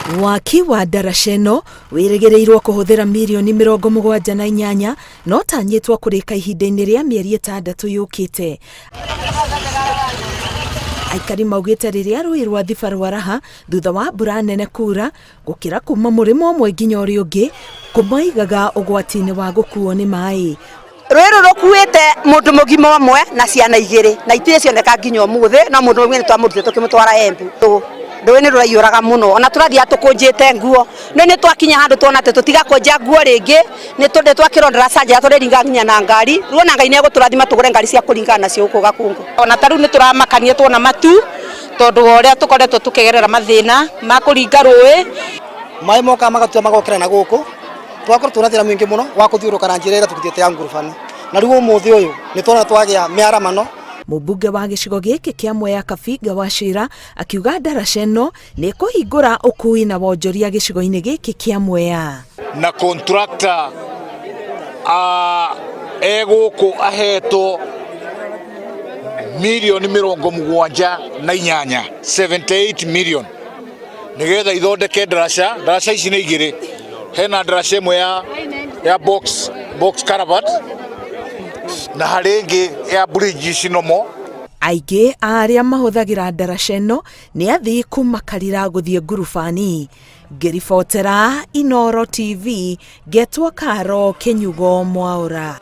Waki wa ndaraca ĩno wĩrĩgĩrĩirwo kũhũthĩra mirioni 78 na ũtanyĩtwo kũrĩka ihinda-inĩ rĩa mĩeri 6 yũkĩte. Aikari maugĩte rĩrĩa rũĩ rwa Thiba rwaraha thutha wa mbura nene kura, gũkĩra kuma mũrĩmo ũmwe nginya ũrĩa ũngĩ kũmaigaga ũgwati-inĩ wa gũkuo nĩ maĩ. Rũĩ rũrũ rũkuĩte mũndũ mũgima ũmwe na ciana igĩrĩ na itirĩ cioneka nginya ũmũthĩ, no mũndũ ũmwe nĩ twamũrutire tũkĩmũtwara Embu. Rũĩ nĩ rũraiyũraga mũno ona tũrathiaga tũkũnjĩte nguo, no nĩ twakinya handũ tuona atĩ tũtigakũnja nguo rĩngĩ, nĩ twakĩrwo ndaraca njega tũrĩringaga nginya na ngari, rĩu ona Ngai nĩ egũtũrathima tũgũre ngari cia kũringaga nacio gũkũ Gakungu. Ona ta rĩu nĩ tũramakania tuona matu tondũ wa ũrĩa tũkoretwo tũkĩgerera mathĩna ma kũringa rũĩ. Maĩ mokaga magatua magokĩra na gũkũ, tũgakorwo twĩna thĩna mũingĩ mũno wa kũthiũrũrũka na njĩra ĩrĩa tũthiĩte ya ngurubani. Na rĩu ũmũthĩ ũyũ nĩ tũrona twagĩa mĩaramano. Mũmbunge wa gĩcigo gĩkĩ kĩa Mwea Kabinga Wachira akiuga ndaraca ĩno nĩ ĩkũhingũra ũkui na wonjoria gĩcigo-inĩ gĩkĩ kĩa Mwea. Na contractor egũkũ ahetwo mirioni 78, 78 million, nigetha ithondeke ndaraca. Ndaraca ici nĩ igĩrĩ, hena ndaraca ĩmwe ya box culvert na harĩ ĩngĩ ya bridge ici nomo. Aingĩ a arĩa mahũthagĩra ndaraca ĩno nĩ athii kuma Karira gũthiĩ Ngurubani. Ngĩribotera Inooro TV, ngetwo Karo Kĩnyugo Mwaũra.